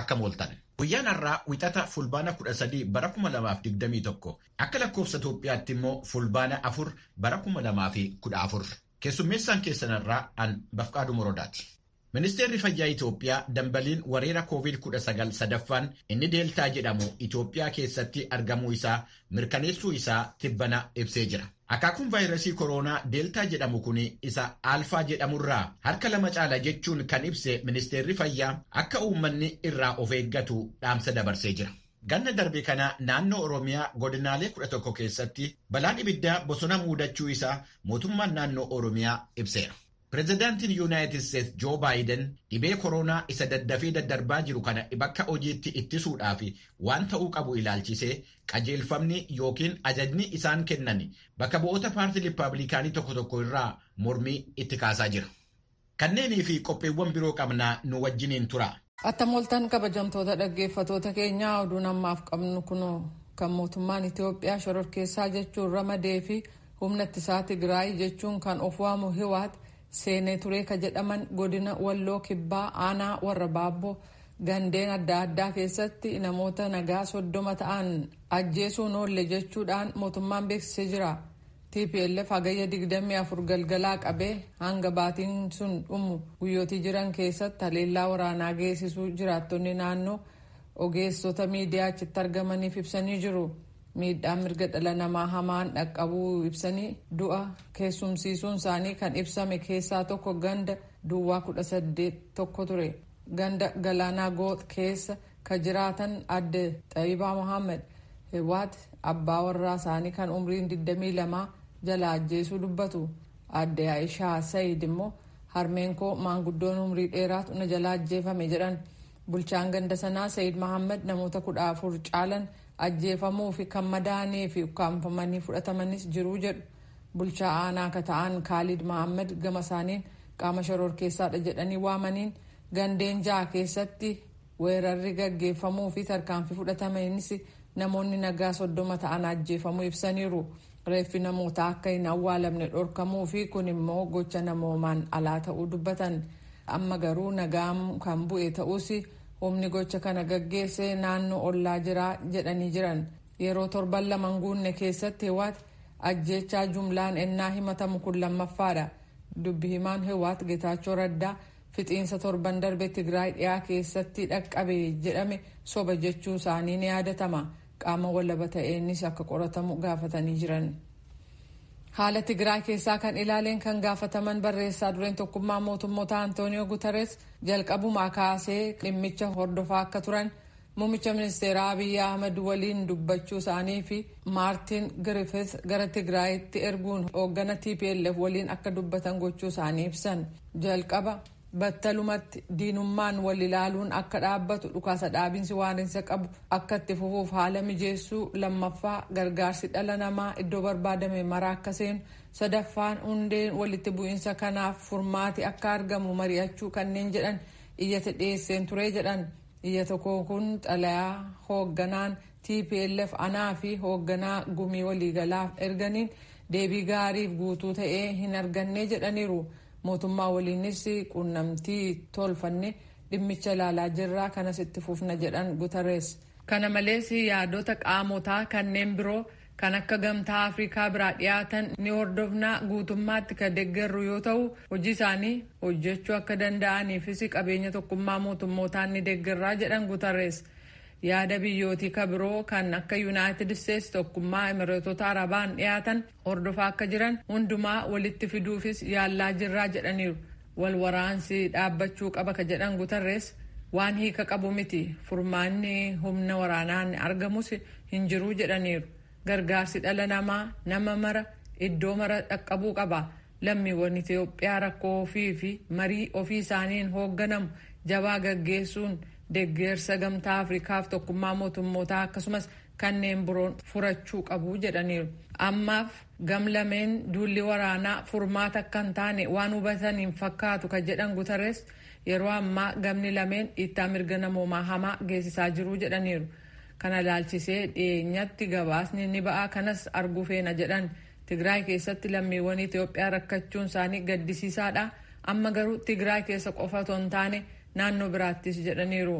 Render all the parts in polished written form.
Akkam ooltan. Guyyaan har'aa Wixata Fulbaana 13 bara 2021, akka lakkoofsa Itoophiyaatti immoo Fulbaana 4 bara 2014. Keessummeessaan keessan irraa an Bafqaaduu Morodaati. Ministeerri Fayyaa Itoophiyaa dambaliin weerara COVID-19 sadaffaan inni Deeltaa jedhamu Itoophiyaa keessatti argamuu isaa mirkaneessuu isaa tibbana ibsee jira. Akaakuun vaayirasii kooroonaa Deeltaa jedhamu kun isa Alfaa jedhamurraa harka lama caala jechuun kan ibse ministeerri fayyaa, akka uummanni irraa of eeggatu dhaamsa dabarsee jira. Ganna darbe kana naannoo Oromiyaa godinaalee 11 keessatti balaan ibiddaa bosona muudachuu isaa mootummaan naannoo Oromiyaa ibseera. Pireezidaantiin Yuunaayitid Isteetsi Joo Baayiden dhibee koronaa isa daddafee daddarbaa jiru kana bakka hojiitti ittisuudhaaf waan ta'uu qabu ilaalchisee qajeelfamni yookiin ajajni isaan kennan bakka bu'oota paartii Riippaabilikaanii tokko tokko irraa mormii itti kaasaa jira. Kanneenii fi qophiiwwan biroo qabnaa, nu wajjiniin tura. Attam ooltan, kabajamtoota dhaggeeffatoota keenyaa. Oduun ammaaf qabnu kunoo. Kan mootummaan Itoophiyaa shororkeessaa jechuun ramadee fi humna ittisaa Tigraay jechuun kan of waamu Hiwaat seenee turee ka jedhaman godina Walloo Kibbaa aanaa Warra Baabboo gandeen adda addaa keessatti namoota nagaa 30 ta'an ajjeesuun oolle jechuudhaan mootummaan beeksisee jira. TPLF hagayya 24 galgalaa qabee hanga baatiin sun dhumu guyyootii jiran keessatti haleellaa waraanaa geessisuu jiraattonni naannoo ogeessota miidiyaa achitti argamaniif ibsanii jiru. Miidhaan mirga dhala namaa hamaan dhaqqabuu ibsanii, du'a keessumsiisuun isaanii kan ibsame keessaa tokko ganda duwwaa 18 tokko ture. Ganda Galaanaa Goox keessa ka jiraatan adde Xayibaa Mohaammed Hewaat abbaa warraa isaanii kan umriin 22 jala ajjeesuu dubbatu. Adde Aishaa Sayid immoo harmeen koo maanguddoon umrii dheeraatu na jala ajjeefame jedhan. Bulchaan ganda sanaa Sayid Mohaammed namoota 14 caalan ajjeefamuu fi kan madaanii fi ukkaanfamanii fudhatamanis jiruu jedhu. Bulchaa aanaa ka ta'an Kaalid Mohaammed gama isaaniin qaama shororkeessaadha jedhanii waamaniin gandeen ja'a keessatti weerarri gaggeeffamuu fi tarkaanfii fudhatameenis namoonni nagaa 30 ta'an ajjeefamuu ibsaniiru. Reeffi namoota akka hin awwaalamne dhorkamuu fi kun immoo gocha namoomaan alaa ta'uu dubbatan. Amma garuu nagaan kan bu'e ta'us, humni gocha kana gaggeesse naannoo ollaa jira jedhanii jiran. Yeroo torban 2 guunne keessatti Hiwaat ajjeechaa jumlaan ennaa himatamu kun lammaffaadha. Dubbi himaan Hiwaat Getaachoo Raddaa fixiinsa torban darbe Tigraay dhiyaa keessatti dhaqqabe jedhame soba jechuu isaanii ni yaadatama. Qaama walaba ta'eenis akka qoratamu gaafatanii jiran. Haala Tigraay keessaa kan ilaaleen kan gaafataman barreessaa dureen Tokkummaa Mootummoota Antooniyoo Guterres jalqabumaa kaasee dhimmicha hordofaa akka turan, muummicha ministeeraa Abiyyi Ahmed waliin dubbachuu isaanii fi Maartin Griffith gara Tigraayitti erguun hooggana TPLF waliin akka dubbatan gochuu isaanii ibsan. Jalqaba battalumatti diinummaan wal ilaaluun akka dhaabbatu, dhukaasa dhaabiinsi waarinsa qabu akka itti fufuuf haala mijeessuu, lammaffaa gargaarsi dhala namaa iddoo barbaadame mara akka seenu, sadaffaan hundeen walitti bu'iinsa kanaaf furmaati akka argamu mari'achuu kanneen jedhan iyyata dhiyeesseen ture jedhan. Iyyata koo kun xalayaa hoogganaan TPLF anaa fi hoogganaa gumii waliigalaaf erganiin deebii gaariif guutuu ta'ee hin arganne jedhaniiru. Mootummaa waliinis quunnamtii tolfanne dhimmicha ilaalaa jirraa, kanas itti fufna jedhan Guterres. Kana malees yaadota qaamotaa kanneen biroo kan akka Gamtaa Afrikaa biraa dhiyaatan ni hordofnaa, guutummaatti kan deeggarru yoo ta'u, hojii isaanii hojjechuu akka danda'aniifis qabeenya Tokkummaa Mootummootaan ni deeggarraa jedhan Guterres. Yaada biyyootii ka biroo kan akka Yuunaayitid Isteetsi, Tokkummaa Imireetota Arabaan dhiyaatan hordofaa akka jiran, hundumaa walitti fiduufis yaallaa jirraa jedhaniiru. Wal waraansi dhaabbachuu qaba ka jedhan Guterres, waan hiika qabu miti, furmaanni humna waraanaan argamus hin jiruu jedhaniiru. Gargaarsi dhala namaa nama mara iddoo mara dhaqqabuu qaba. Lammiiwwan Itoophiyaa rakkoo ofii fi marii ofii isaaniin hoogganamu jabaa gaggeessuun deeggarsa Gamtaa Afrikaaf Tokkummaa Mootummootaa akkasumas kanneen biroon furachuu qabu jedhaniiru. Ammaaf gamlameen duulli waraanaa furmaata akka hin taane waan hubataniin fakkaatu ka jedhan Guterres, yeroo ammaa gamni lameen dhiittaa mirga namoomaa hamaa geessisaa jiru jedhaniiru. Kana ilaalchisee dhiyeenyatti gabaasni ni ba'a, kanas arguu feena jedhan. Tigraay keessatti lammiiwwan Itoophiyaa rakkachuun isaanii gaddisiisaadha. Amma garuu Tigraay keessa qofa otoo hin taane naannoo biraattis jedhaniiru.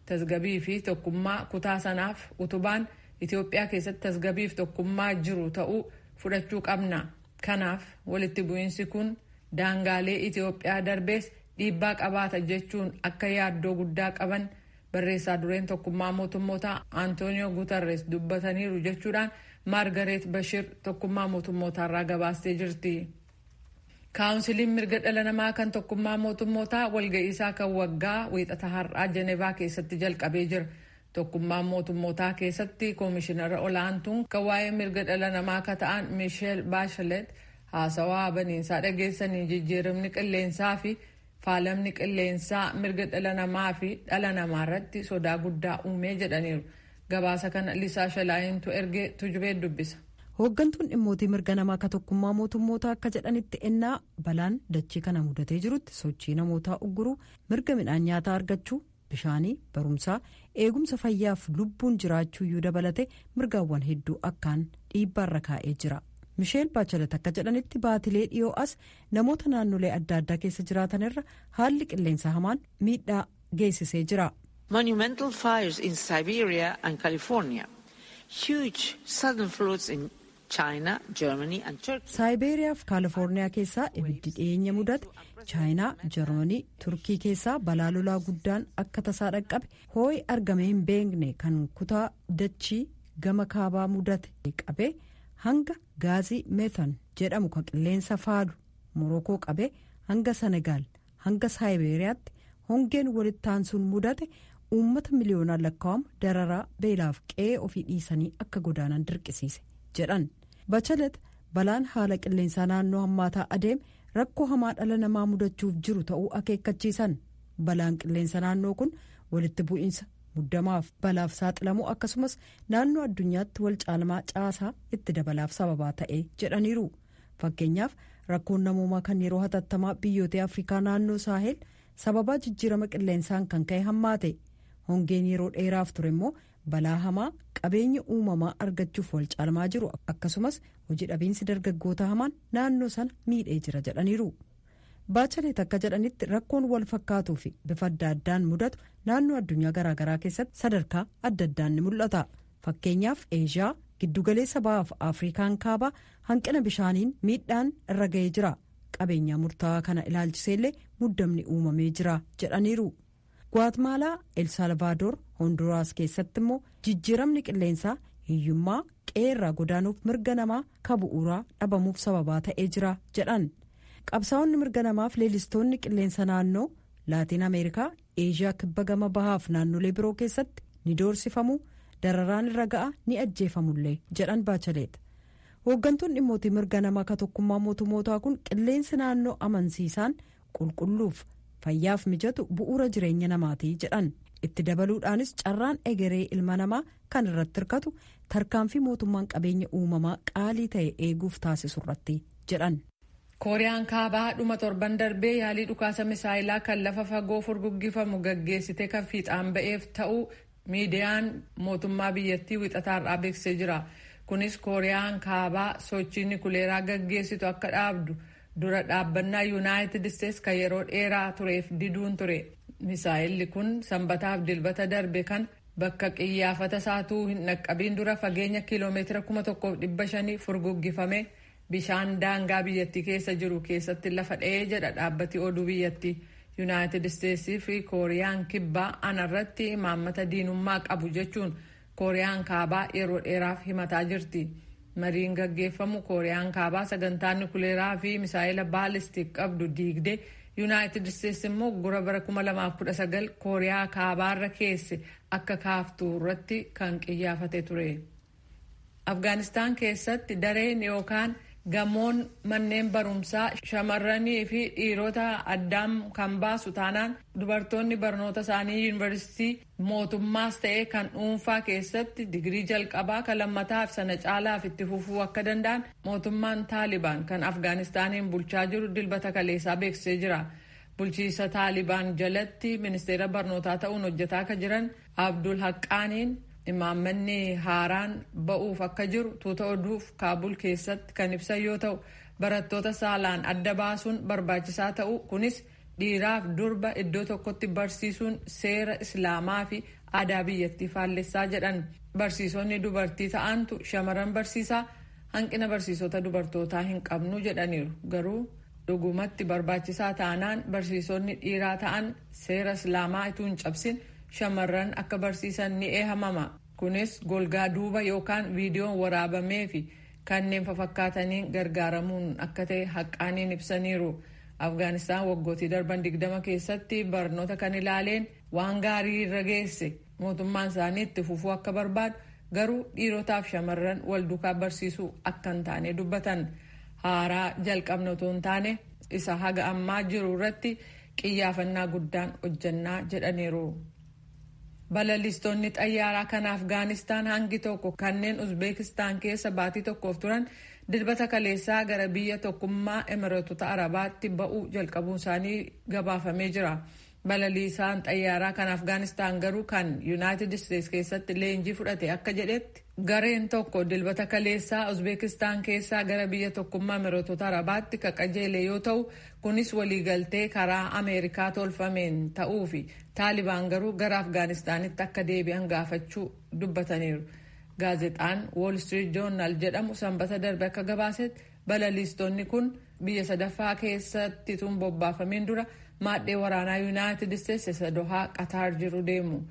Tasgabii fi tokkummaa kutaa sanaaf utubaan Itoophiyaa keessatti tasgabiif tokkummaa jiru ta'uu fudhachuu qabna. Kanaaf walitti bu'iinsi kun daangaalee Itoophiyaa darbees dhiibbaa qabaata jechuun akka yaaddoo guddaa qaban barreessaa dureen Tokkummaa Mootummootaa Antooniyoo Guutarres dubbataniiru jechuudhaan Maargareet Bashir Tokkummaa Mootummootaarraa gabaastee jirti. Kaawunsiliin mirga dhala namaa kan Tokkummaa Mootummootaa walga'iisaa kan waggaa Wiixata har'aa Jenevaa keessatti jalqabee jira. Tokkummaa Mootummootaa keessatti koomishinara olaantuun kan waa'ee mirga dhala namaa akka ta'an Miisheel Baashelet haasawaa baniinsaa dhageessanii, jijjiiramni qilleensaa fi faalamni qilleensaa mirga dhala namaa fi dhala namaa irratti sodaa guddaa uumee jedhaniiru. Gabaasa kana Lisaa Shalaayintu ergee, Tujubee dubbisa. Hooggantuun dhimmootii mirga namaa akka Tokkummaa Mootummoota akka jedhanitti, ennaa balaan dachee kana mudatee jirutti sochii namootaa ugguruu, mirga midhaan nyaataa argachuu, bishaanii, barumsaa, eegumsa fayyaaf lubbuun jiraachuu iyyuu dabalate mirgaawwan hedduu akkaan dhiibbaarra kaa'ee jira. Misheel Baachalet akka jedhanitti, baatilee dhiyoo as namoota naannolee adda addaa keessa jiraatan irra haalli qilleensa hamaan miidhaa geessisee jira. Monumental fires in Siberia and California, huge sudden floods in China, Germany and Turkey. Saayibeeriyaa fi Kaalifoorniyaa keessaa ibiddi dhiyeenya mudate, Chaayinaa, Jarmanii, Turkii keessaa balaa lolaa guddaan akka tasaa dhaqqabe, hoo'i argamee hin beekne kan kutaa dachii gama kaabaa mudate qabe, hanga gaazii meetan jedhamu kan qilleensa faalu Morokoo qabe, hanga Senegaal hanga Saayibeeriyaatti hongeen walitti aansuun mudate uummata miliyoonaan lakkaa'amu dararaa beelaaf qe'ee ofii dhiisanii akka godaanan dirqisiise jedhan Bachalet. Balaan haala qilleensaa naannoo hammaataa adeeme rakkoo hamaa dhala namaa mudachuuf jiru ta'uu akeekkachiisan. Balaan qilleensa naannoo kun walitti bu'iinsa, muddamaaf balaaf saaxilamuu, akkasumas naannoo addunyaatti wal caalmaa caasaa itti dabalaaf sababaa ta'e jedhaniiru. Fakkeenyaaf, rakkoon namoomaa kan yeroo hatattamaa biyyoota Afrikaa naannoo Saahel sababaa jijjiirama qilleensaan kan ka'e hammaate. Hongeen yeroo dheeraaf ture immoo balaa hamaa qabeenya uumamaa argachuuf wal caalmaa jiru, akkasumas hojii dhabiinsi dargaggoota hamaan naannoo sana miidhee jira jedhaniiru. Baachaleet akka jedhanitti, rakkoon wal fakkaatuu fi bifa adda addaan mudatu naannoo addunyaa garaagaraa keessatti sadarkaa adda addaan ni mul'ata. Fakkeenyaaf, Eeshiyaa Giddugaleessa Bahaaf Afrikaan Kaabaa hanqina bishaaniin miidhaan irra ga'ee jira. Qabeenyaa murtaa'aa kana ilaalchiseellee muddamni uumamee jira jedhaniiru. Gwaatmaalaa, Elsalvaadoor, Honduraas keessatti immoo jijjiiramni qilleensaa hiyyummaa, qe'eerraa godaanuuf, mirga namaa ka bu'uuraa dhabamuuf sababaa ta'ee jira jedhan. Qabsaa'onni mirga namaaf leellistoonni qilleensa naannoo Laatiin Ameerikaa, Eeshiyaa Kibba gama Bahaaf naannolee biroo keessatti ni doorsifamu, dararaan irra ga'a, ni ajjeefamullee jedhan Baachaleet. Hooggantuun dhimmootii mirga namaa ka Tokkummaa Mootummootaa kun, qilleensi naannoo amansiisaan, qulqulluuf fayyaaf mijatu bu'uura jireenya namaatii jedhan. Itti dabaluudhaanis, carraan egeree ilma namaa kan irratti hirkatu tarkaanfii mootummaan qabeenya uumamaa qaalii ta'e eeguuf taasisu irratti jedhan. Kooriyaan Kaabaa dhuma torban darbee yaalii dhukaasa misaayilaa kan lafa fagoo furguggifamu gaggeessite kan fiixaan ba'eef ta'uu miidiyaan mootummaa biyyattii Wixataarraa beeksisee jira. Kunis Kooriyaan Kaabaa sochii nikuleeraa gaggeessitu akka dhaabdu dura dhaabbannaa Yuunaayitid Isteets kan yeroo dheeraa tureef diduun ture. Misaayilli kun Sanbataaf Dilbata darbe kan bakka qiyyaafata isaatuu hin dhaqqabiin dura fageenya kiiloomeetira 1500 furguggifame bishaan daangaa biyyattii keessa jiru keessatti lafa dha'ee jedha dhaabbati oduu biyyattii. Yuunaayitid Isteetsii fi Kooriyaan Kibbaa anarratti imaammata diinummaa qabu jechuun Kooriyaan Kaabaa yeroo dheeraaf himataa jirti. Mariin gaggeeffamu Kooriyaan Kaabaa sagantaa nikuleeraa fi misaayila baalistik qabdu diigdee, Yuunaayitid Isteets immoo gura bara 2019 Kooriyaa Kaabaarra keesse akka kaaftu irratti kan qiyyaafate ture. Afgaanistaan keessatti dareen yookaan gamoon manneen barumsaa shamarranii fi dhiirota addaan kan baasu taanaan, dubartoonni barnoota isaanii yuunivarsiitii mootummaas ta'e kan dhuunfaa keessatti digirii jalqabaa, kan lammataaf sana caalaaf itti fufuu akka danda'an mootummaan Taalibaan kan Afgaanistaaniin bulchaa jiru Dilbata kaleessaa beeksisee jira. Bulchiisa Taalibaan jalatti ministeera barnootaa ta'uun hojjetaa akka jiran Abdul Haqqaaniin, imaammanni haaraan ba'uuf akka jiru tuuta oduuf Kaabul keessatti kan ibsan yoo ta'u, barattoota saalaan adda baasuun barbaachisaa ta'u, kunis Dhiiraaf durba iddoo tokkotti barsiisuun seera Islaamaa fi aadaa biyyattii faallessaa jedhan. Barsiisonni dubartii ta'antu shamarran barsiisaa, hanqina barsiisota dubartootaa hin qabnu jedhaniiru. Garuu dhugumatti barbaachisaa taanaan barsiisonni dhiiraa ta'an seera Islaamaa utuu hin cabsin shamarran akka barsiisan ni eehamama. Kunis golgaa duuba yookaan viidiyoon waraabamee fi kanneen fafakkaataniin gargaaramuun akka ta'e Haqqaaniin ibsaniiru. Afgaanistaan waggootii darban 20 keessatti barnoota kan ilaaleen waan gaarii irra geesse, mootummaan isaanii itti fufuu akka barbaadu, garuu dhiirotaaf shamarran wal duukaa barsiisuu akka hin taane dubbatan. Haaraa jalqabna otoo hin taane isa haga ammaa jiru irratti qiyyaafannaa guddaan hojjannaa jedhaniiru. Balaliistonni xayyaaraa kan Afgaanistaan hangi tokko kanneen Uzbeekistaan keessa baatii tokkoof turan Dilbata kaleessaa gara biyya Tokkummaa Emireetota Arabaatti ba'uu jalqabuun isaanii gabaafamee jira. Balaliisaan xayyaaraa kan Afgaanistaan garuu kan Yuunaayitid Isteets keessatti leenjii fudhate akka jedhetti, gareen tokko Dilbata kaleessaa Uzbeekistaan keessaa gara biyya Tokkummaa Emireetota Arabaatti ka qajeele yoo ta'u, kunis waliigaltee karaa Ameerikaa tolfameen ta'uu fi Taalibaan garuu gara Afgaanistaanitti akka deebi'an gaafachuu dubbataniiru. Gaazexaan Wall Street Journal jedhamu Sanbata darbe akka gabaasetti, balaliistonni kun biyya sadaffaa keessatti tun bobbaafameen dura maadhee waraanaa Yuunaayitid Isteets isa Dohaa, Qataar jiru deemu.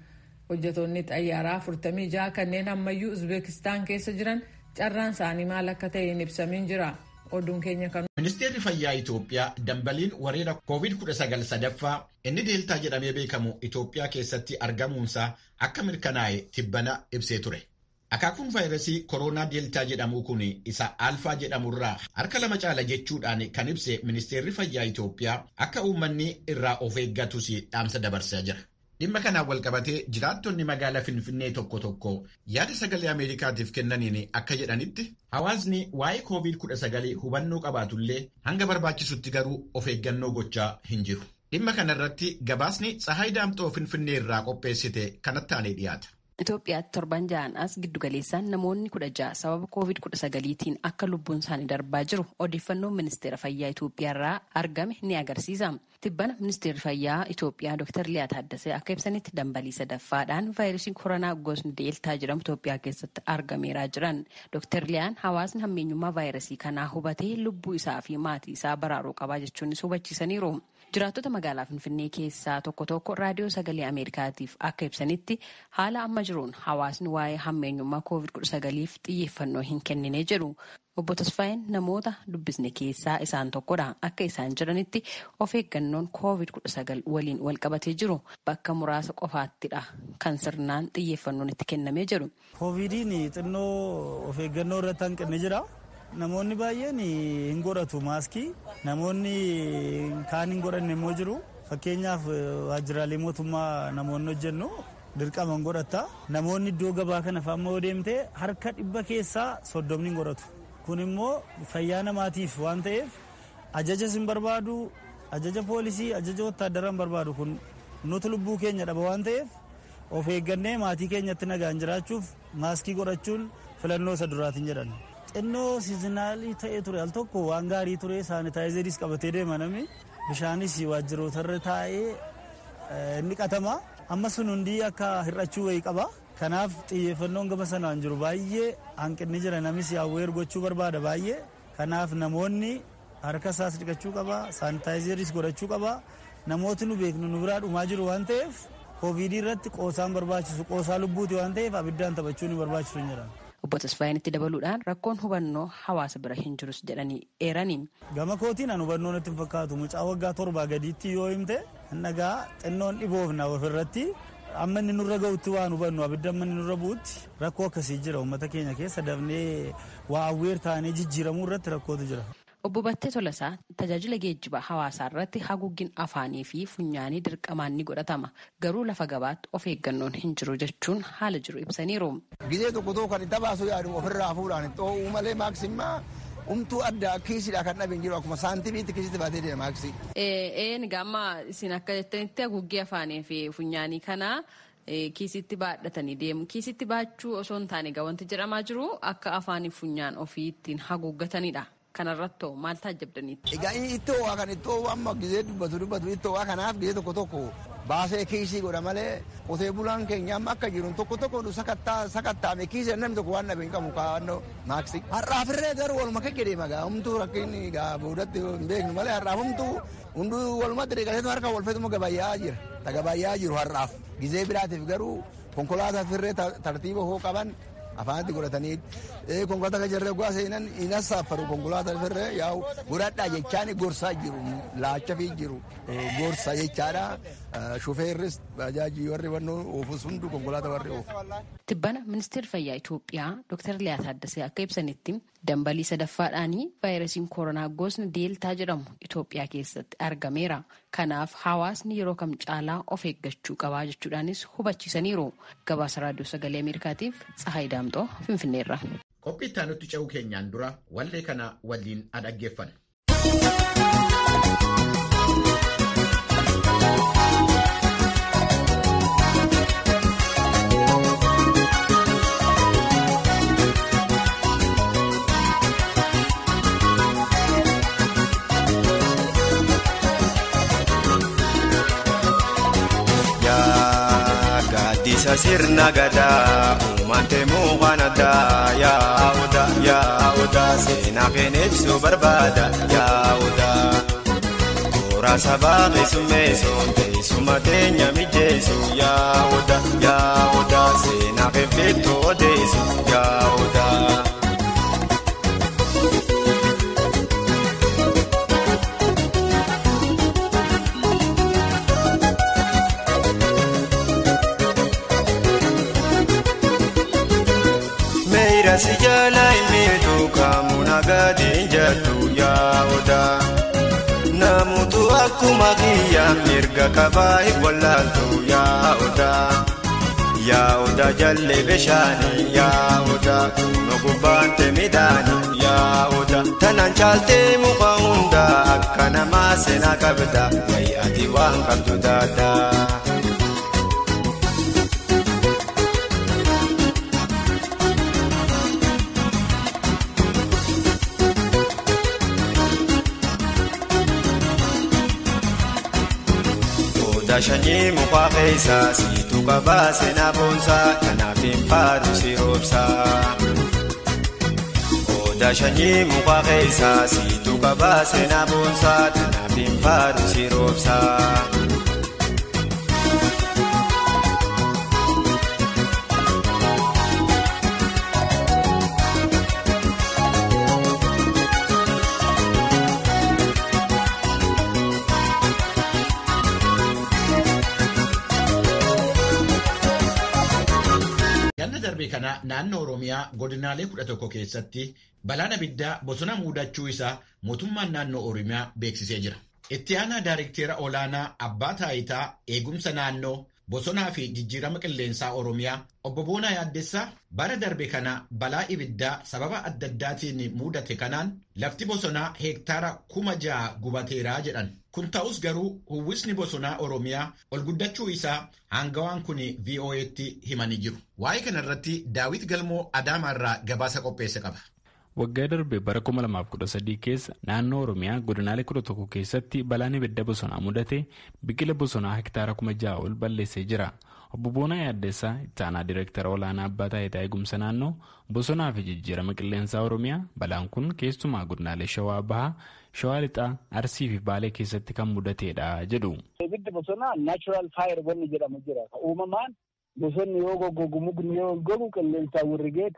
Hojjetoonni xayyaaraa 46 kanneen ammayyuu Uzbeekistaan keessa jiran carraan isaanii maal akka ta'e hin ibsamin jira. Oduun keenya kan. Ministeerri Fayyaa Itoophiyaa dambaliin weerara COVID-19 sadaffaa inni Deeltaa jedhamee beekamu Itoophiyaa keessatti argamuunsaa akka mirkanaa'e tibbana ibsee ture. Akaakuun vaayirasii koronaa Deeltaa jedhamu kun isa Alfaa jedhamurraa harka lama caala jechuudhaan kan ibse Ministeerri Fayyaa Itoophiyaa, akka uummanni irraa of eeggatus dhaamsa dabarsaa jira. Dhimma kanaan walqabatee jiraattonni magaalaa Finfinnee tokko tokko yaada Sagalee Ameerikaatiif kennaniin akka jedhanitti, hawaasni waa'ee COVID-19 hubannoo qabaatullee hanga barbaachisutti garuu of eeggannoo gochaa hin jiru. Dhimma kanarratti gabaasni Tsahaay Daamxoo Finfinnee irraa qopheessite kanatti aanee dhiyaata. Itoophiyaatti torban 6n as giddugaleessaan namoonni 16 sababa COVID-19tiin akka lubbuun isaanii darbaa jiru odeeffannoon Ministeera Fayyaa Itoophiyaa irraa argame ni agarsiisa. Tibbana Ministeerri Fayyaa Itoophiyaa Dr. Liyaa Taaddasee akka ibsanitti, dambalii sadaffaadhaan vaayirasiin koronaa gosni Deeltaa jedhamu Itoophiyaa keessatti argameeraa jiran. Dr. Liyaan hawaasni hammeenyummaa vaayirasii kanaa hubatee lubbuu isaa fi maatii isaa baraaruu qabaa jechuunis hubachiisaniiru. Jiraattota magaalaa Finfinnee keessaa tokko tokko Raadiyoo Sagalee Ameerikaatiif akka ibsanitti, haala amma jiruun hawaasni waa'ee hammeenyummaa COVID-19f xiyyeeffannoo hin kennine jedhu. Obbo Tasfaayeen namoota dubbisne keessaa isaan tokkodha. Akka isaan jedhanitti, of eeggannoon COVID-19 waliin wal qabatee jiru bakka muraasa qofaattidha kan sirnaan xiyyeeffannoon itti kennamee jedhu. Koovidiin xinnoo of eeggannoo irratti hanqinni jira. Namoonni baay'een hin godhatu maaskii, namoonni kaan hin godhanne immoo jiru. Fakkeenyaaf, waajjiraalee mootummaa namoonni hojjennu dirqama hin godhatta. Namoonni iddoo gabaa kana fa'aa immoo deemtee harka 100 keessaa 30 hin godhatu. Kun immoo fayyaa namaatiif waan ta'eef ajajas hin barbaadu, ajaja poolisii, ajaja wattaaddaraa hin barbaadu. Kun nuti lubbuu keenya dhaba waan ta'eef of eeggannee maatii keenyatti nagaan jiraachuuf maaskii godhachuun filannoo isa duraatiin jedhan. Xinnoo seasonal ta'ee ture al tokko waan gaarii ture, sanitizeris qabatee deema namni, bishaanis waajjirootarra taa'ee inni qatama. Amma sun hundi akka hir'achuu wayii qaba. Kanaaf xiyyeeffannoon gama sanaan jiru baay'ee hanqinni jira. Namis aware gochuu barbaada baay'ee. Kanaaf namoonni harka isaas dhiqachuu qaba, sanitizeris godhachuu qaba. Namooti nu beeknu nu biraa dhumaa jiru waan ta'eef koovidii irratti qoosaan barbaachisu, qoosaa lubbuuti waan ta'eef abiddaan taphachuun hin barbaachisu hin jedhan. Obbo Tasfaayeen itti dabaluudhaan rakkoon hubannoo hawaasa bira hin jirus jedhanii eeranii. Gama kootiin an hubannoo natti hin fakkaatu. Mucaa waggaa 7 gadiitti yoo himte dhagaa xinnoon dhiboofna ofirratti, amma inni nurra ga'utti waan hubannu, abidda amma inni nurra bu'utti rakkoo akkasii jira uummata keenya keessa. Dafnee waa aware taanee jijjiiramuu irratti rakkootu jira. Obbo Battee Tolasaa tajaajila geejjibaa hawaasaa irratti haguuggiin afaanii fi funyaanii dirqamaan ni godhatama. Garuu lafa gabaatti of eeggannoon hin jiru jechuun haala jiru ibsaniiru. Gizee tokko tokko kan itti baasuu yaadu ofirraa fuudhaan xoo'uu malee maaksimmaa umtuu addaa kiisidha kan dhabe hin jiru, akkuma saantimiitti kiisitti baatee deema maaksii. Een gamma isin akka jettanitti haguuggii afaanii fi funyaanii kana kiisitti baadhatanii deemu. Kiisitti baachuu osoo hin taane egaa wanti jedhamaa jiru akka afaanii funyaan ofii ittiin haguuggatanidha. Kanarrattoo maal taajjabdaniitti? Egaa ittoo waa kan ittoo amma gizee dubbatu ittoo waa kanaaf gizee tokko tokko baasee kiisii godha malee qotee bulaan keenya amma akka jiru tokko tokko nu sakattaame kiisii namni tokko waan dhabe hin qabu kaa'annoo maaksii. Har'aafirree garuu waluma kekkee deema gaa humtuu rakkinni gaa boodatti hin beeknu malee har'aaf humtuu hunduu walumatti deeggarteetu harka wal feetuma gabayyaa jira. Ta gabayyaa jiru har'aaf gizee biraatiif garuu konkolaataa firree tartiiba hoo qaban afaanitti godhatanii konkolaataa kan jirre gosa seenan hin assaaffaru konkolaataa firree yaa'u godhadhaa jechaan gorsaa jiru laachafii jiru gorsa jechaadha shufeerris bajaajii warri wannoo oofus hunduu konkolaataa warri oofu. Tibbana ministeerri fayyaa Itoophiyaa Dr. Liyaa Taaddasee akka ibsanitti dambalii sadaffaadhaanii vaayirasiin koronaa gosni deeltaa jedhamu Itoophiyaa keessatti argameera. Kanaaf hawaasni yeroo kam caalaa of eeggachuu qabaa jechuudhaanis hubachiisaniiru. Gabaasa Raadiyoo Sagalee Ameerikaatiif Tsahaay Daamxoo Finfinneerra. Qophii itti aanutti ce'uu keenyaan dura wallee kana waliin dhaggeeffanna. Gaaddisa sirna gadaa uummatee mukaan addaa yaa'uudha yaa'uudha seenaa keenya ibsuu barbaada yaa'uudha. Toora sabaa keessummeessuun teessuma teenya mijeessu yaa'uudha yaa'uudha seenaa keeffeettu odeessu yaa'uudha. Si jala himitu kaamuna gadi jettu yaa'uudha. Namoota akkuma kiyya mirga qabaa hin wallaaltu yaa'uudha. Yaa'uudha jallee bishaanii yaa'uudha. Kun gubbaan midhaanii yaa'uudha. Tanaan caaltee muka hundaa akka namaa seenaa qabda. Wayi ati waan qabdu daadaa. Shanyii muka keessa siitu qabaa seenaa boonsaa kanaaf hin faatu si roobsaa. Odaa shanyii muka keessa siitu qabaa seenaa boonsaa kanaaf hin faatu si roobsaa. Kana naannoo Oromiyaa godinaalee 11 keessatti balaan abiddaa bosona muudachuu isaa mootummaan naannoo Oromiyaa beeksisee jira. Itti aanaa Daayirikteera Olaanaa Abbaa Taayitaa Eegumsa Naannoo Bosonaa fi Jijjiirama Qilleensaa Oromiyaa Obbo Boonaa Yaaddessaa bara darbe kana balaa ibiddaa sababa adda addaatiin mudate kanaan lafti bosonaa heektaara 6,000 gubateeraa jedhan. Kun ta'us garuu uwwisni bosonaa Oromiyaa ol guddachuu isaa hangawaan kun VOA'tti himanii jiru. Waa'ee kanarratti Daawit Galmoo Adaamaarraa gabaasa qopheesse qaba. Waggaa darbe bara 2013 keessa naannoo Oromiyaa godinaalee 11 keessatti balaan ibidda bosonaa mudate biqila bosonaa hektaara 6,000 ol balleessee jira. Obbo Boonaa Yaaddessaa itti aanaa Direektara Olaanaa Abbaa Taayitaa Eegumsa Naannoo Bosonaa fi Jijjiirama Qilleensaa Oromiyaa balaan kun keessumaa godinaalee Shawaa Bahaa, Shawaa Lixaa, Arsii fi Baalee keessatti kan mudateedha jedhu. Ibiddi bosonaa naachuraal faayir wanni jedhamu jira. Uumamaan bosonni yoo goggogu mukni yoo gogu qilleensaan wirrigeet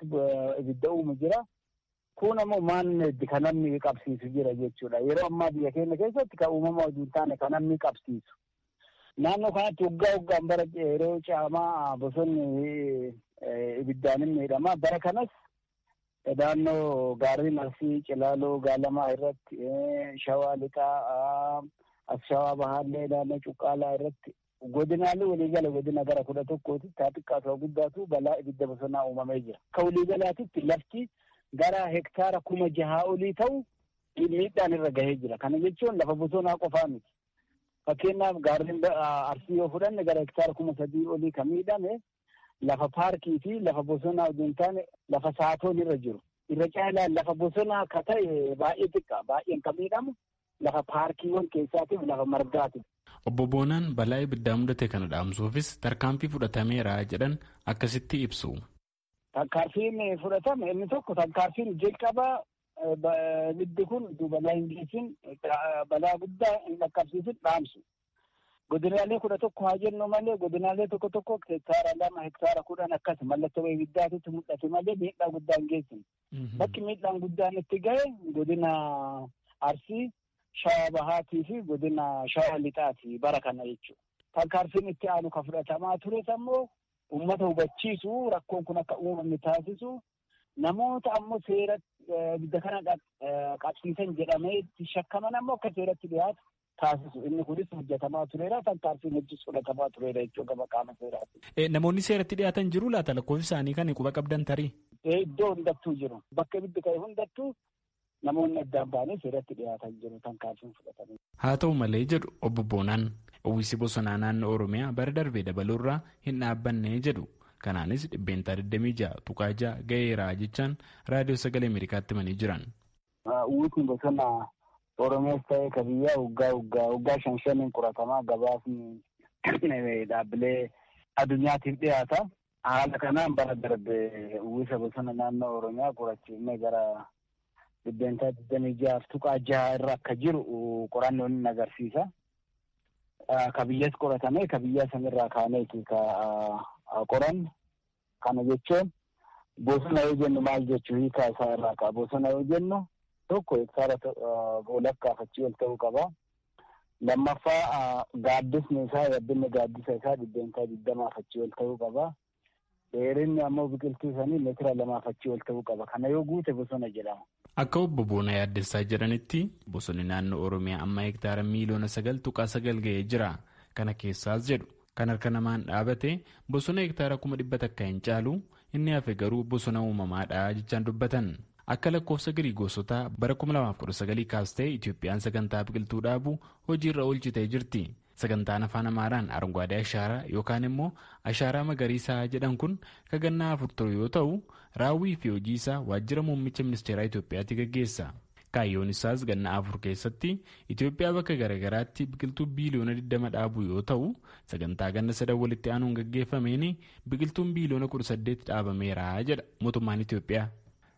ibidda uumu jira. Kun ammoo maanneetti kan namni qabsiisu jira jechuudha. Yeroo ammaa biyya keenya keessatti kan uumama hojii hin taane kan namni qabsiisu. Naannoo kanatti waggaa waggaan bara yeroo caamaa bosonni ibiddaan hin miidhama. Bara kanas naannoo gaarreen Arsii, Cilaaloo, Gaalamaa irratti, Shawaa Lixaa, as Shawaa Bahaallee, naannoo Cuqqaalaa irratti godinaalee waliigala godina gara 11tti taa xiqqaatu haa guddaatu balaa ibidda bosonaa uumamee jira. Akka waliigalaatitti lafti gara hektaara 6,000 olii ta'u miidhaan irra gahee jira. Kana jechuun lafa bosonaa qofaa miti. Fakkeenyaaf gaarreen Arsii yoo fudhanne gara hektaara 3,000 olii kan miidhame lafa paarkii fi lafa bosonaa osoo hin taane lafa saatoon irra jiru. Irra caalaan lafa bosonaa akka ta'e baay'ee xiqqaa baay'een kan miidhamu lafa paarkiiwwan keessaatiif lafa margaati. Obbo Boonaan balaa ibiddaa mudate kana dhaamsuufis tarkaanfii fudhatameera jedhan akkasitti ibsu. Tarkaanfiin fudhatame inni tokko tarkaanfiin jalqabaa ibiddi kun balaa hin geessin balaa guddaa hin dhaqqabsiisin dhaamsu. Godinaalee 11 haa jennu malee godinaalee tokko tokko hektaara 2 hektaara 10 akkas mallattoo ibiddaatitti mul'ate malee miidhaa guddaa hin geessine. Bakki miidhaan guddaan itti gahe godina Arsii, Shawaa Bahaatii fi godina Shawaa Lixaati bara kana jechuudha. Tarkaanfiin itti aanu kan fudhatamaa tures ammoo uummata hubachiisu rakkoon kun akka uumamne taasisu namoota ammoo seera ibidda kana qabsiisan jedhamee itti shakkaman ammoo akka seeratti dhiyaatu taasisu. Inni kunis hojjetamaa tureera. Tarkaanfiin hedduus fudhatamaa tureera jechuudha gama qaama seeraati. Namoonni seeratti dhiyaatan jiru laata lakkoofsi isaanii kan quba qabdan tarii? Iddoo hundattuu jiru. Bakka ibiddi ka'e hundattuu namoonni addaan ba'anii seeratti dhiyaatan jiru tarkaanfiin fudhatamee. Haa ta'u malee jedhu obbo Boonaan uwwisi bosonaa naannoo Oromiyaa bara darbee dabaluurraa hin dhaabbanne jedhu. Kanaanis 26.6% ga'eera jechaan raadiyoo sagalee Ameerikaatti himanii jiran. Uwwisni bosonaa Oromiyaas ta'ee ka biyyaa waggaa 5-5 qoratamaa gabaasni dhaabbilee addunyaatiif dhiyaata. Haala kanaan bara darbe uwwisa bosona naannoo Oromiyaa qorachiifnee gara 26.6% irra akka jiru qorannoon ni agarsiisa. Ka biyyas qoratame ka biyyaa sanirraa kaaneeti ka qoranne. Kana jechuun bosona yoo jennu maal jechuu hiikaa isaa irraa ka'a. Bosona yoo jennu tokko hektaara walakkaaf achii ol ta'uu qaba. Lammaffaa gaaddisni isaa yabbinni gaaddisa isaa 20% achii ol ta'uu qaba. Dheerinni ammoo biqiltuu sanii meetira 2 achii ol ta'uu qaba. Kana yoo guute bosona jedhama. Akka obbo Boonaa Yaaddessaa jedhanitti bosonni naannoo Oromiyaa amma hektaara miiliyoona 9.9 ga'ee jira. Kana keessaas jedhu kan harka namaan dhaabate bosona hektaara 100,000 hin caalu inni hafe garuu bosona uumamaadha jechaan dubbatan. Akka lakkoofsa Giriigosotaa bara 2019 kaastee Itoophiyaan sagantaa biqiltuu dhaabu hojiirra oolchitee jirti. Sagantaan afaan Amaaraan Arungaadee Ashaaraa yookaan immoo Ashaaraa Magariisaa jedhan kun kagannaa 4 ture yoo ta'u, raawwii fi hojii isaa waajjira muummicha ministeeraa Itoophiyaatti gaggeessa. Kaayyoon isaas ganna 4 keessatti Itoophiyaa bakka garaagaraatti biqiltuu biiliyoona 20 dhaabuu yoo ta'u, sagantaa ganna 3 walitti aanuun gaggeeffameen biqiltuun biiliyoona 18 dhaabameera jedha mootummaan Itoophiyaa.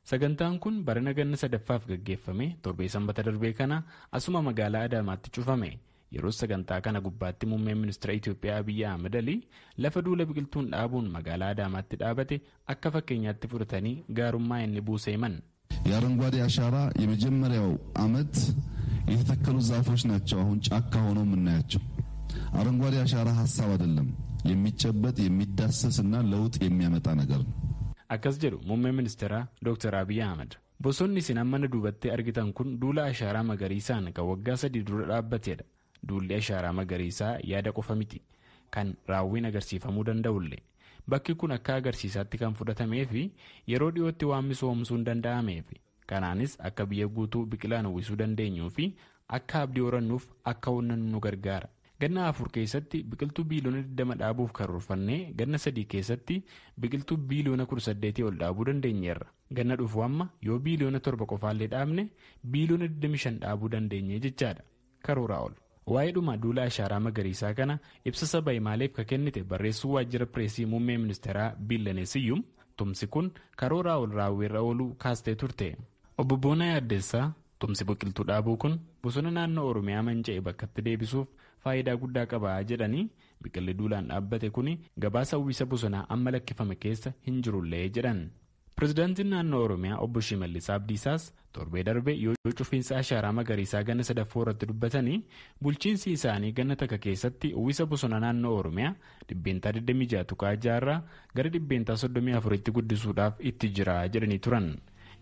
Sagantaan kun barana ganna 3ffaaf gaggeeffame torbee sanbata darbee kana asuma magaalaa Adaamaatti cufame. Yeroo sagantaa kana gubbaatti muummeen ministeera Itoophiyaa Abiyyi Ahmad Alii lafa duula biqiltuun dhaabuun magaalaa Adaamaatti dhaabate akka fakkeenyaatti fudhatanii gaarummaa inni buuse himan. የአረንጓዴ አሻራ የመጀመሪያው ዓመት የተተከሉ ዛፎች ናቸው አሁን ጫካ ሆነው የምናያቸው። አረንጓዴ አሻራ ሀሳብ አይደለም፣ የሚጨበጥ የሚዳሰስ እና ለውጥ የሚያመጣ ነገር ነው። Akkas jedhu muummeen ministeeraa Dr. Abiyyi Ahmad. Bosonni isin amma duubatti argitan kun duula ashaaraa magariisaan kan waggaa 3 dura dhaabbatedha. Duulli ashaaraa magariisaa yaada qofa miti. Kan raawwiin agarsiifamuu danda'ullee. Bakki kun akka agarsiisaatti kan fudhatamee fi yeroo dhiyootti waan misoomsuu hin danda'ameef. Kanaanis akka biyya guutuu biqilaan uwwisuu dandeenyuu fi akka abdii horannuuf akka hojjennu nu gargaara. Ganna 4 keessatti biqiltuu biiliyoona 20 dhaabuuf karoorfannee ganna 3 keessatti biqiltuu biiliyoona 18 ol dhaabuu dandeenyeerra. Ganna dhufu amma yoo biiliyoona 7 qofaallee dhaabne biiliyoona 25 dhaabuu dandeenye jechaadha. Karooraa ol. Waa'ee dhuma duula ashaaraa magariisaa kana ibsa saba himaaleef ka kennite barreessuu waajjira pireesii muummee ministeeraa Biillanees Siyyum tumsi kun karooraa ol raawwiirra ooluu kaastee turte. Obbo Boonaa Yaaddeessaa tumsi biqiltuu dhaabuu kun bosona naannoo Oromiyaa manca'e bakkatti deebisuuf faayidaa guddaa qaba jedhanii biqilli duulaan dhaabbate kun gabaasa uwwisa bosonaa amma lakkifame keessa hin jirullee jedhan. Pireezidaantiin naannoo Oromiyaa obbo Shimallis Abdiisaas torbee darbe yoo cufiinsa ashaaraa magariisaa ganna 3ffaa irratti dubbatanii bulchiinsi isaanii ganna takka keessatti uwwisa bosona naannoo Oromiyaa 26.6% irraa gara 34% guddisuudhaaf itti jira jedhanii turan.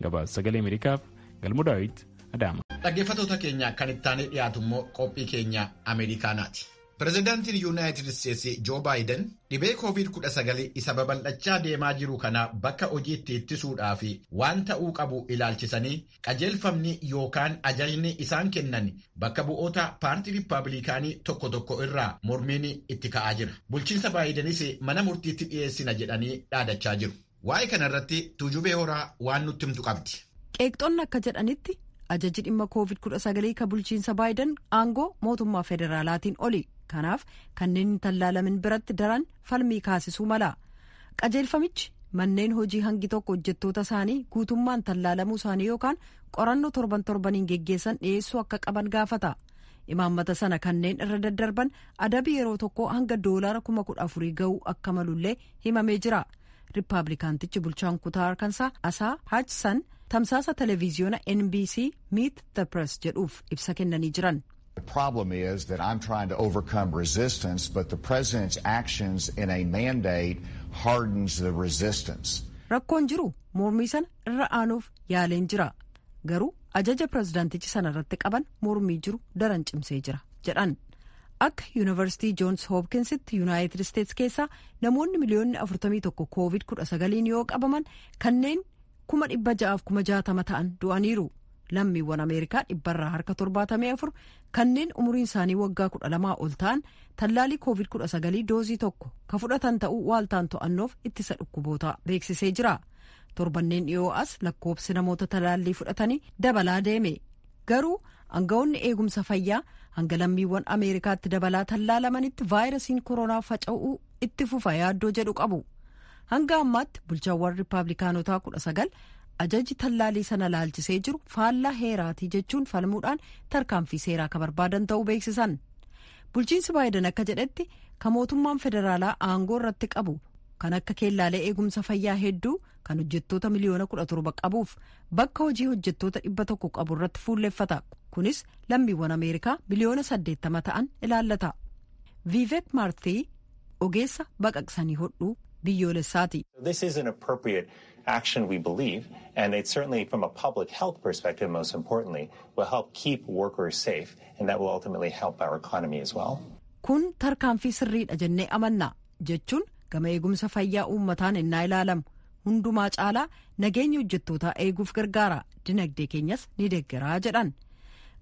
Gabaasa sagalee Ameerikaaf Galmoo Daawit Adaama. Dhaggeeffattoota keenya kan itti aanee dhiyaatu immoo qophii keenya Ameerikaanaati. Pireezidaantiin Yuunaayitid Isteetsi Joo Baayiden dhibee COVID-19 isa babal'achaa deemaa jiru kana bakka hojiitti ittisuudhaaf waan ta'uu qabu ilaalchisanii qajeelfamni yookaan ajajni isaan kennan bakka bu'oota paartii Riippaabilikaanii tokko tokko irraa mormiin itti ka'aa jira. Bulchiinsa Baayidenis mana murtiitti dhiyeessina jedhanii dhaadachaa jiru. Waa'ee kanarratti Tuujubee Horaa waan nutti himtu qabdi. Qeeqxoonni akka jedhanitti ajaji dhimma COVID-19 ka bulchiinsa Baayiden aangoo mootummaa federaalaatiin oli. Kanaaf kanneen hin tallaalamin biratti daran falmii kaasisuu mala. Qajeelfamichi manneen hojii hangi tokko hojjettoota isaanii guutummaan tallaalamuu isaanii yookaan qorannoo torban torbaniin geggeessan dhiyeessuu akka qaban gaafata. Imaammata sana kanneen irra daddarban adabii yeroo tokko hanga $14,000 ga'uu akka malullee himamee jira. Riippaabilikaantichi bulchaan kutaa Arkansaa Asaa Haachsan tamsaasa televiziyoona NBC Meet the Press jedhuuf ibsa kennanii jiran. The problem is that I'm trying to overcome resistance, but the president's actions in a mandate hardens the resistance. Rakkoon jiru mormii sana irra aanuuf yaaleen jira. Garuu ajaja pirezidaantichi sana irratti qaban mormii jiru daran cimsee jira jedhan. Akka Yuunivarsiitii Joons Hoopkinsitti Yuunaayitid Isteets keessaa namoonni miliyoonni 41 COVID-19 yoo qabaman kanneen 660,000 ta'an du'aniiru. Lammiiwwan Ameerikaa 74% kanneen umuriin isaanii waggaa 12 ol ta'an tallaalii COVID-19 doozii tokko ka fudhatan ta'uu waaltaan to'annoof ittisa dhukkubootaa beeksisee jira. Torbanneen dhiyoo as lakkoobsi namoota talaallii fudhatanii dabalaa deeme. Garuu aangawoonni eegumsa fayyaa hanga lammiiwwan Ameerikaatti dabalaa tallaalamanitti vaayirasiin koronaa faca'uu itti fufa yaaddoo jedhu qabu. Hanga ammaatti bulchaawwan Riippaabilikaanotaa 19 ajaji tallaalii sana laalchisee jiru faallaa heeraatii jechuun falmuudhaan tarkaanfii seeraa ka barbaadan ta'uu beeksisan. Bulchiinsi Baayiden akka jedhetti ka mootummaan federaalaa aangoo irratti qabu kan akka keellaalee eegumsa fayyaa hedduu kan hojjettoota miliyoona 17 qabuuf bakka hojii hojjettoota 100 qabu irratti fuulleffata. Kunis lammiiwwan Ameerikaa miliyoona 80 ta'an ilaallata. Vivek Maartii ogeessa baqaqsanii hodhuu biyyoolessaati. This is an appropriate action, we believe, and it certainly, from a public health perspective, most importantly, will help keep workers safe, and that will ultimately help our economy as well. Kun tarkaanfii sirriidha jennee amanna jechuun gama eegumsa fayyaa uummataan innaa ilaalamu hundumaa caalaa nageenya hojjettootaa eeguuf gargaara, dinagdee keenyas ni deeggaraa jedhan.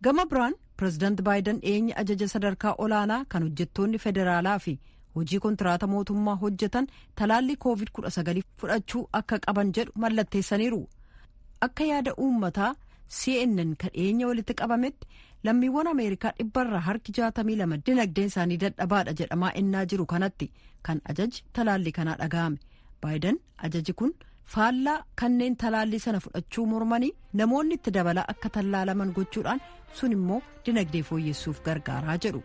Gama biraan pireezidaant Baayiden dhiyeenya ajaja sadarkaa olaanaa kan hojjettoonni federaalaa fi hojii kontiraata mootummaa hojjetan talaallii COVID-19 fudhachuu akka qaban jedhu mallatteessaniiru. Akka yaada uummataa CNN kan dhiyeenya walitti qabametti lammiiwwan Ameerikaa 62% dinagdeen isaanii dadhabaadha jedhamaa ennaa jiru kanatti kan ajaji talaallii kanaa dhaga'ame. Baayiden ajaji kun faallaa kanneen talaallii sana fudhachuu mormanii namoonni itti dabalaa akka tallaalaman gochuudhaan sun immoo dinagdee fooyyessuuf gargaaraa jedhu.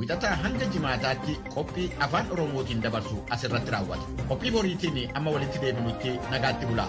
Wixataa hanga jimaataatti qophii afaan Oromootiin dabarsu asirratti raawwata. Qophii boriitiin amma walitti deebinutti nagaatti bulaa.